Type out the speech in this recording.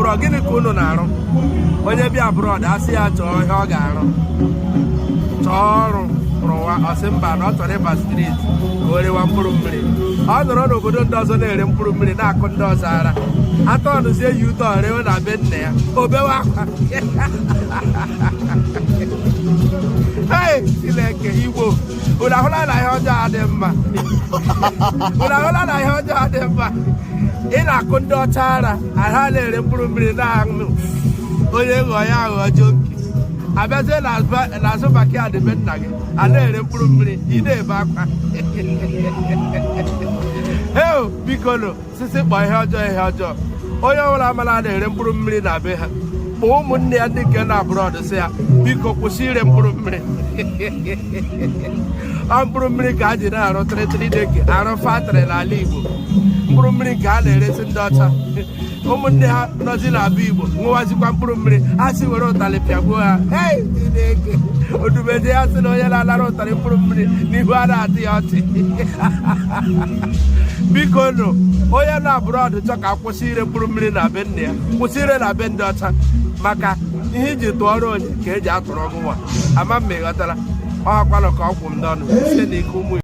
Abroad, gịnị ka unu na-arụ? Onye bịa abroad, asị ya chọọ ihe ọ ga-arụ, chọọ ọrụ rụwa, ọ sị mba, na ọ chọrọ ịba street ka o rewa mkpụrụ mmiri. Ọ nọrọ n'obodo ndị ọzọ na-ere mkpụrụ mmiri, na-akụ ndị ọzọ ara. Atọnụzie ya ụtọ rewe na be nna ya, o bewe akwa. Hey, Chineke! Igbo, unu ahụla na ihe ọjọọ adị mma? Unu ahụla na ihe ọjọọ adị mma? Ị na-akụ ndị ọcha ara, ha na-ere mkpụrụ mmiri na-aṅụ. Onye ghọọ ya aghọọ junkie. Abịazie n'azụ backyard be nna gị, a na-ere mkpụrụ mmiri, ị na-ebe akwa. Heo, biko nụ, sisi kpọọ ihe ọjọọ ihe ọjọọ. Onye ọbụla mara a na-ere mkpụrụ mmiri na be ha, kpọọ ụmụnne ya ndị nke na abroad, sị ya biko kwụsị ire mkpụrụ mmiri. Ọ mkpụrụ mmiri ka a ji na-arụ tịrịtịrị deke, arụ factory n'ala Igbo. Mkpụrụ mmiri ka a na-eresi ndị ọcha. Ụmụnne ha nọzi na be Igbo ṅụwazikwa mkpụrụ mmiri. A sị were ụtalị pịagbuo ha. Hei, Chineke! Odumeje ya sị na onye na-anara ụtalị mkpụrụ mmiri n'ihu a na-atị ya ọchị. Biko nụ, onye na abroad chọ ka akwụsị ire mkpụrụ mmiri na be nna ya, kwụsị ire na be ndị ọcha, maka ihe iji tụọrọ onye ka eji atụrụ ọgụ nwa ama mma. Ịghọtara? Ọ hakwanụ ka ọ kwụ m n'ọnụ site n'ike ụmụ.